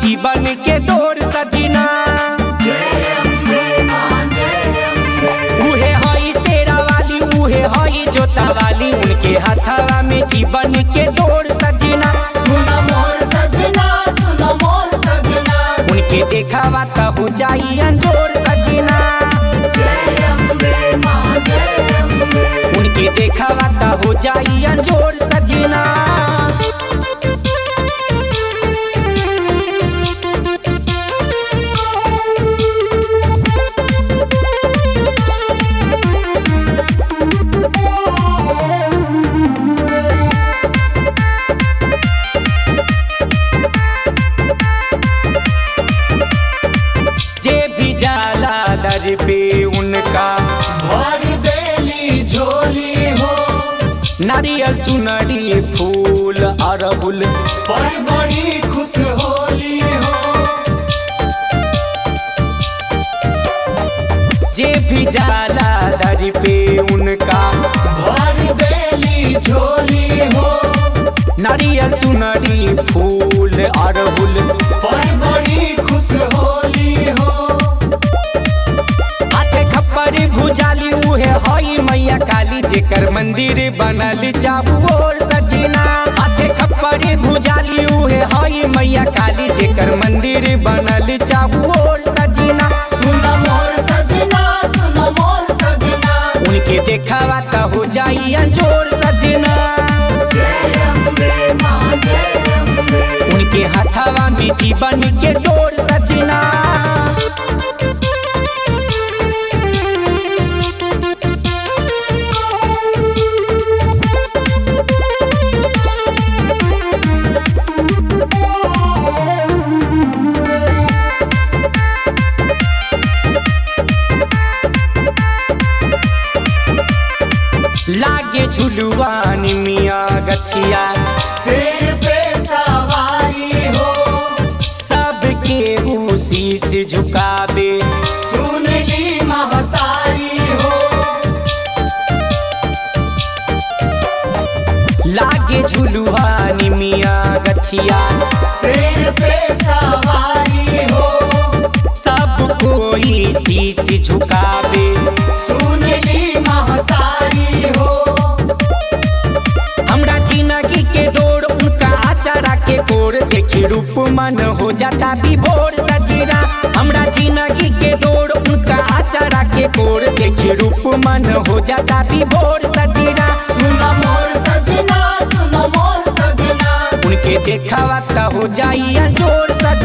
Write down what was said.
जीवन के डोर सजना। उहे हई शेरा वाली उहे हई जोता वाली, उनके हाथवा में जीवन के डोर सजना। सुन मोर सजना, सुन मोर सजना, उनके देखावा त हो जाई अंजोर सजना। उनके देखावा त हो जाई अंजोर सजना। जे भी जाला दर पे उनका भर देली झोली हो। नारियल चुनरी फूल अरहुल पर बड़ी खुश होली हो। जे भी जाला दर पे उनका भर देली झोली हो। नारियल चुनरी फूल अरहुल पर बड़ी खुश होली हो। हाथे खप्पर भुजाली उहे हई मैया काली, जेकर मंदिर बनल चाबू और सजना। हाथे खप्पर भुजाली उहे हई मैया काली, जेकर मंदिर बनल चाबू और सजना। सुन मोर सजना, सुन मोर सजना, उनके देखावा त हो जाई अंजोर सजना। उनके हाथवा में जीवन के डोर सजना। लागे झुलुआन मिया गछिया सिर पे सवारी हो। सबके ऊ शीश झुकावे सुन ली महतारी हो। लागे झुलुआन मिया गछिया सिर पे सवारी हो। सब कोई शीश झुकावे सुन ली महतारी हो। हमरा जिंदगी के डोर उनका आचारा के कोर, देखी रूप मन हो जाता विभोर सजीरा। हमरा जिंदगी के डोर उनका आचारा के कोर, देखी रूप मन हो जाता विभोर सजीरा। सुन मोर सजना, सुन मोर सजना, उनके देखावा त हो जाई अंजोर सजना।